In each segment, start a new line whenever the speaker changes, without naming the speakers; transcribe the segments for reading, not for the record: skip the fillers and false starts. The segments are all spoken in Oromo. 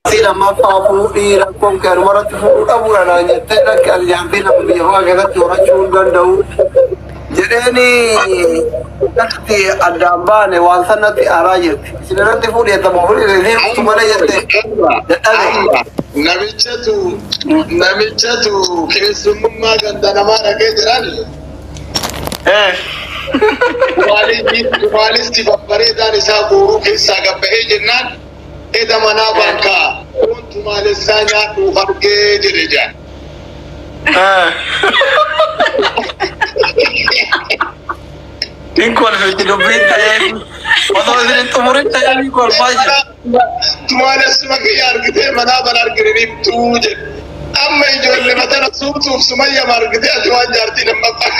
Jaartii lammaffaa fuudhii rakkoon kee anumarratti fuudhuu dhabuudha naan jettee lakki ani jaartii lama biyya faa keessatti horachuu hin danda'u. Jedheeni akkatti addaan baane waan sanatti aaraa jirti. Isin irratti fuudhi jettamu fuudhi isiin malee jette dadhabe.
Namichatu keessummummaa ganda namaa dhaqee jirani. Tumaalisti babbareedaan isaa guuruu keessaa gabba'ee jennaan eda manaa bankaa kun tumaalessaa nyaadhuuf argee jedhe jaan.
Hin kolfiti dubbiin ta'ee osoo isin hin xumurin ta'ee hin kolfaa jira.
Tumaalessuma kiyya argitee manaa ban argine ibtuu jedhe. Amma ijoollee matana suutuuf sumayyama argitee ati waan jaartii lammaffaa.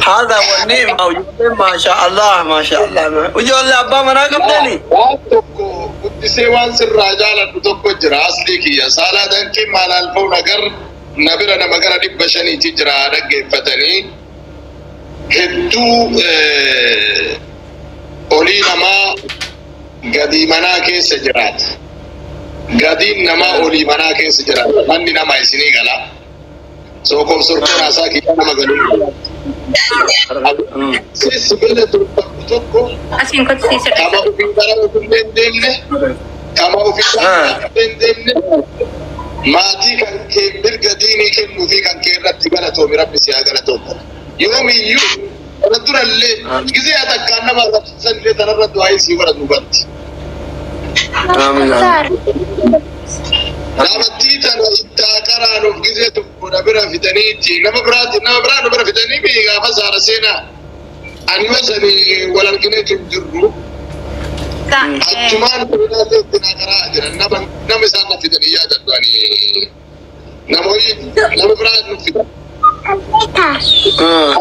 هذا والنعمة وجولة ما شاء الله ما شاء الله وجولة أبا منا قبلني.
Waan tokko guddisee waan sirraa jaaladhu tokko jira aslii kiyya saalaa danqii maalaalfa'u nagar na bira nama gara 500 jira dhaggeeffatanii hedduu olii namaa gadii manaa keessa jiraata. Gadiin namaa olii manaa keessa jiraata. Manni namaa isinii gala. Sookof sorkoon haasaa kiyya nama galuu. Sis bela tokko
Asiin kotti
kama ofii bara ofillee hin deemne kama ofii bara ofillee hin deemne maatii kan kee mirga diinii kennuu fi kan kee irratti galatoomi rabbi si haa galatoomu. Yoomiyyuu kana durallee gisee atakkaan nama arrabsiisan illee tanarra du'aa sii godhatu gatti. Namattii tana itti haa qaraanuuf gisee tokko na bira fidaniitti nama biraati nama biraa na bira fidanii mi gaafa saara seenaa. Ani masani wal argineetu hin jirru. Achumaan seenaa itti naa qaraa jiran nama isaan na fidanii yaadadhu ani namoonni nama biraa nu fidan.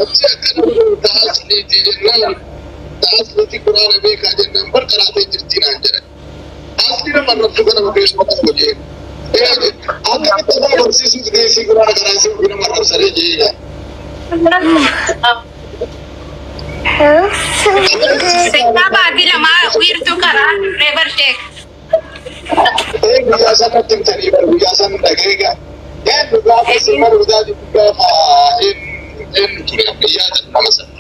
Achi akkana ta'asliiti jennaan ta'asliiti quraana beekaa jennaan bar qaraatee jirti naan jedhan. Asli nama arrabsu kana keessuma tokko jee. Akkamitti nama barsiisuuf geessii quraana qaraasii ofii nama arrabsanii jee.
Seenaa baatii lamaa wiirtuu karaa Reebar Sheek.
Guyyaa sanatti himtanii bar guyyaa san dhagee eenyu gaafa simar udaa gaafa eenyu ture biyyaa nama sana.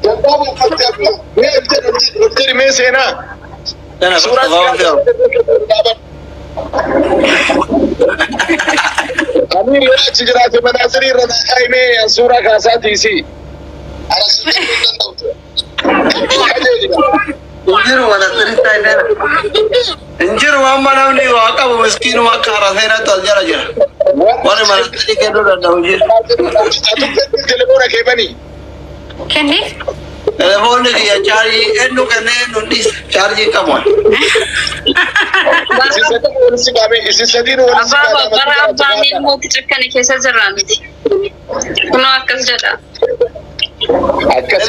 Jalqaba uffatti abba mee ibte mee seenaa. Suuraa Amiir yoo achi jiraate manaasirii irra taa'ee suuraa kaasaa tiisi.
Injiru mana sirrii ta'e injiru amma namni waa qabu miskiinuma akka hara seenatti as jala jira. Warri mana sirrii kennuu danda'u jiru.
Telefoona kee bani.
Kenni?
Telefoonni kiyya chaarjii eenyu kennee eenyu dhiisa chaarjii qabu.
Isin sadiin walitti
Abbaa bara abbaan ilmootti cikkane keessa jirra miti. Kunoo akkas jedha.
Akkas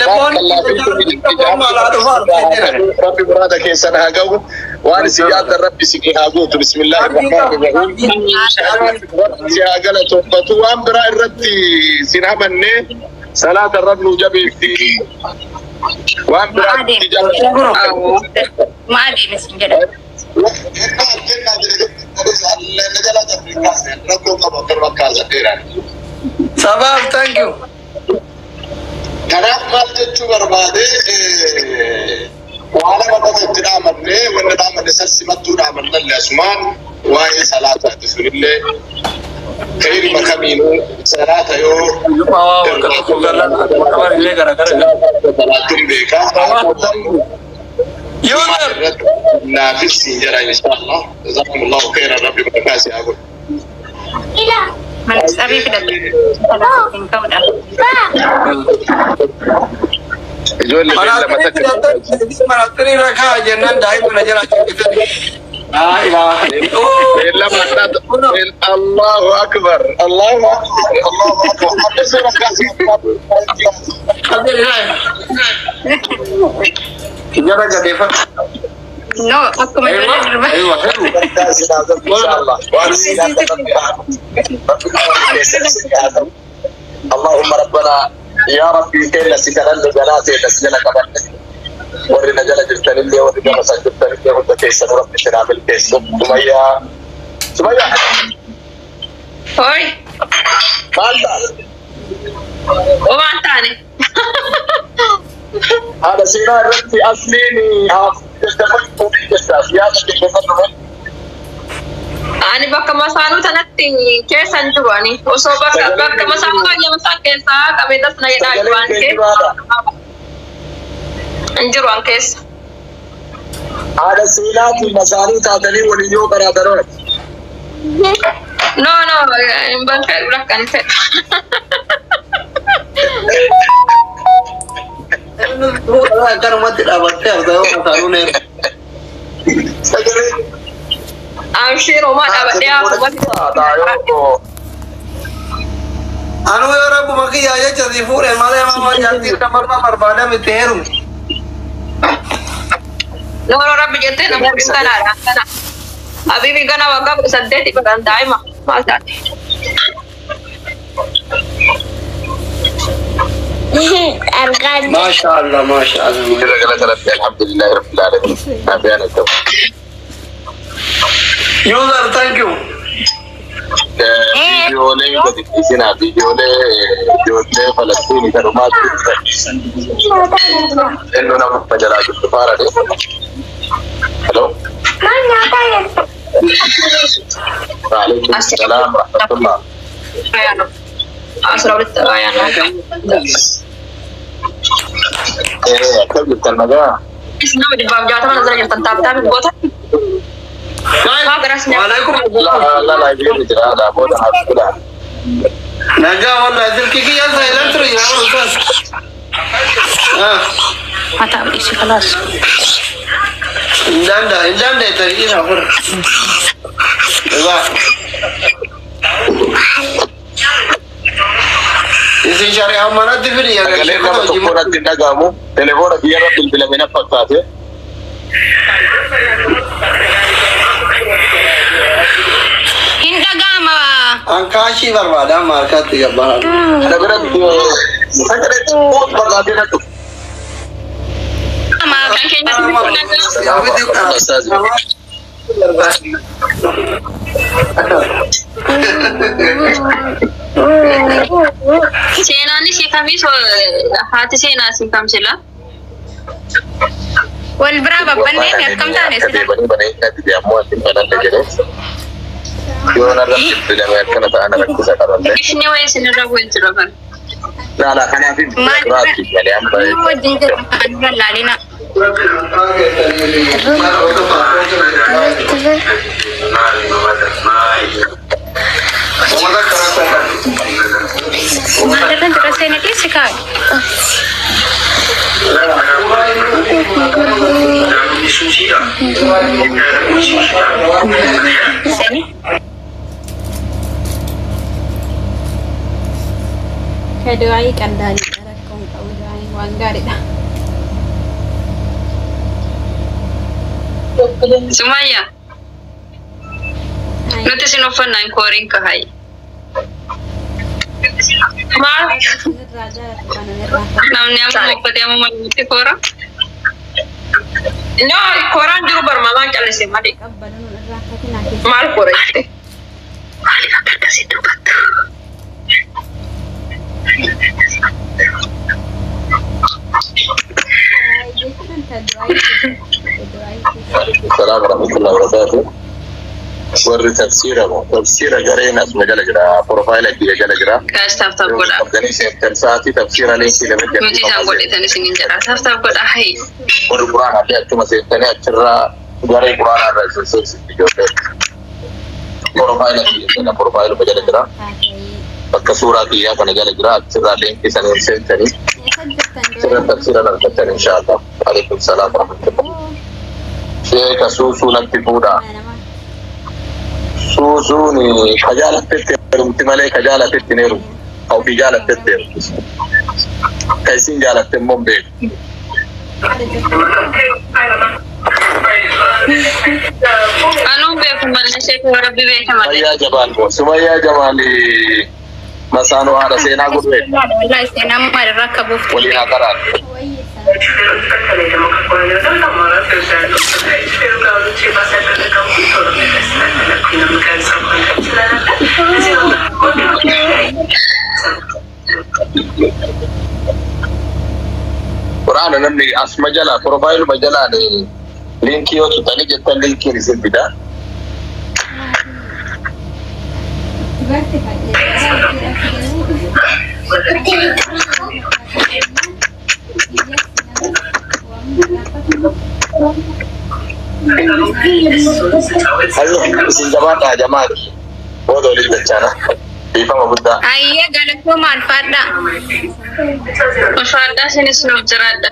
Rabbi muraada keessan haa ga'u waan isin yaaddan Rabbi isin haa guutu bismillaahi rahmaani rahiim. Rabbi si haa galatoonfatu waan biraa irratti sin hamanne salaata irra nuu jabeefti waan biraatti jabeefti.
Maa deeme siin jedha.
Sabaaf thank you.
Kanaaf maal jechuu barbaade waan nama qofa itti dhaamanne wanna dhaamanne sarsimattuu dhaamannallee asumaan waa'ee salaataati sunillee khayri makamiinuu salaata yoo salaatuun beekaa.
Yuusuf.
Naafis siin jedha inshaallah. Jazakumullahu khairan rabbi barakaa si haa godhu.
Manasxarii filadhu. Hin ka'uudha.
Ijoollee beellama takka.
Manasxirii rakaa jennaan daa'ima na jala ciqisanii. Laa ilaaha
Beellama Allahu akbar. Allahu akbar. Allahu akbar. Abbi suura kaasii.
Jara gadeeffadhu.
No, akkuma ijoollee durbaa.
Aywa, hebu.
اللهم ربنا Yaa Rabbii keenya si kadhanne jalaa ta'e si jala qabanne. Warri na jala jirtanillee warri gama san jirtanillee hunda keessan Rabbi sinaa milkeessu. Sumayyaa. Sumayyaa.
Hoi,
Maal taate?
waan taane.
Haadha seenaa irratti asliin haaf jajjabachuuf jecha siyaasa qindeessan dhufe.
Ani bakka masaanuu tanatti keessa hin jiru ani. Osoo bakka masaanuu baay'ee masaan keessaa qabeetas na jedhaa jiru an keessa. Hin jiru an keessa.
Haadha seenaatiin masaanuu taatanii waliin yoo qaraatan.
No, no, hin ban fedhu lakkan fedhu.
Akkanumatti dhaabattee hafta yoo masaanuun heeru.
Sagalee.
Amshir homaa dhaabadhee hafu.
Anuu yoo rabbuma kiyyaa jecha si fuudhe malee mama jaartii shamarraa barbaadame itti heerume.
No, no, rabbi jettee na fuudhin ganaadha. Gana. Habibi gana waggaa 18 baran daa'ima maal taate?
Argaan.
Maasha Allah, maasha Allah.
Jira galata Rabbi alhamdulillahi rabbil alamin. Afiyaan ta'u.
User, thank you.
Viidiyoolee gadi dhiisinaa viidiyoolee ijoollee Falastiinii kan dhumaatti xinnoo nama jalaa jirtu faara de. Hello.
Maal nyaataa jirtu?
Waalaikum salaam wa rahmatullah.
Asirra walitti ayyaana.
Akkam jirtan nagaa?
Nama 160 nazara jirtan taaptaa goota.
Waalaikum
La la jiru jira la booda haasudha.
Nagaa wallahi silkii kiyya silent ture jira ustaz. Ah,
Mataa dhiisi khalaas.
hin danda'a, hin dandeetta isa fura. Egaa. Isin shari'aa manatti fidi yaa
Sagaleen nama tokko irratti hin dhaga'amu. Telefoona kiyyarra bilbilame na fakkaate.
Hin dhaga'ama.
An kaashii barbaada amma harkatti gabbaa.
Kana biratti sagalee xiqqoo barbaadee na dhufu.
Kan keenya dhaga'ama. Seenaan ishee kamii haati seenaa ishee kam sila?
Wal biraa babbannee akkam taane
Akka
sila.
deebanii banee natti ammoo asiin bananne jedhee. Yoo narra bilbilame akkana ta'an rakkisa qaballee.
Ishni wayii isinirra bu'ee jira kan.
Laala kanaaf
Maal
biraatti malee amma.
Wajjin jira kan dura laalina. Maalirra jira seenaa dhiisi kaa'e. Seeni.
Du'aayii qaldaaniidha rakkoon qabu du'aayiin waan gaariidha.
Sumayya nuti isin uffannaa hin kooriin kahayi. Maal
Isinirraa jaalatu kanan irraa
namni amma uffatee amma maluutti koora? No, kooraan jiru barmaamaan callise malee.
qabbanuun irraa fatinaa keessa.
Maal koora jette? Maaliif akka akkasii dubbattu?
Jechuun ta du'aayii keessa. Du'aayii keessa.
Salaam warahmatullahi wabarakatuh. Warri tafsiira moo tafsiira gareen asuma jala jira profaayila kiyya jala jira.
Gaas taaf taaf godhaa.
Qabdanii seentan sa'aatii tafsiira liinkii lama
Nuti isaan godhetan isiniin jedha. Taaf taaf godhaa hayi.
Warri quraanaa fi achuma seentanii achirraa garee quraanaa irraa isin seensifti ijoollee. Profaayila kiyya jala profaayiluma jala jira. Bakka suuraa kiyyaa kana jala jira achirraa liinkii saniin seentanii
Eessa jirtan
achirra tafsiira argattan inshaallah. Waalaikum salaam warahmatullah. Sheeka suusuu natti fuudhaa.
Nama
Suusuun ka jaalattetti heerumti malee ka jaalattetti hin heerumtu. Ka ofii jaalattetti heerumti. Ka isin jaalatte immoo hin beeku.
Anuun beeku malee sheekoo rabbi beeka malee.
Sumayyaa Jamaal moo Sumayyaa Jamaal Masaanuu haadha seenaa gurree
Wallahi seenaa maalirraa akka buufte.
waliin haa qaraan. Quraana namni asuma jalaa profaayiluma jalaan liinkii yoo tuqxanii jettan liinkiin isin fida. Hayyo isin jabaadhaa jamaati. Booda walitti dachaana. Dhiifama guddaa.
Ayyee galatoo maal faadhaa?
Ulfaadhaa isinis nuuf jiraadha.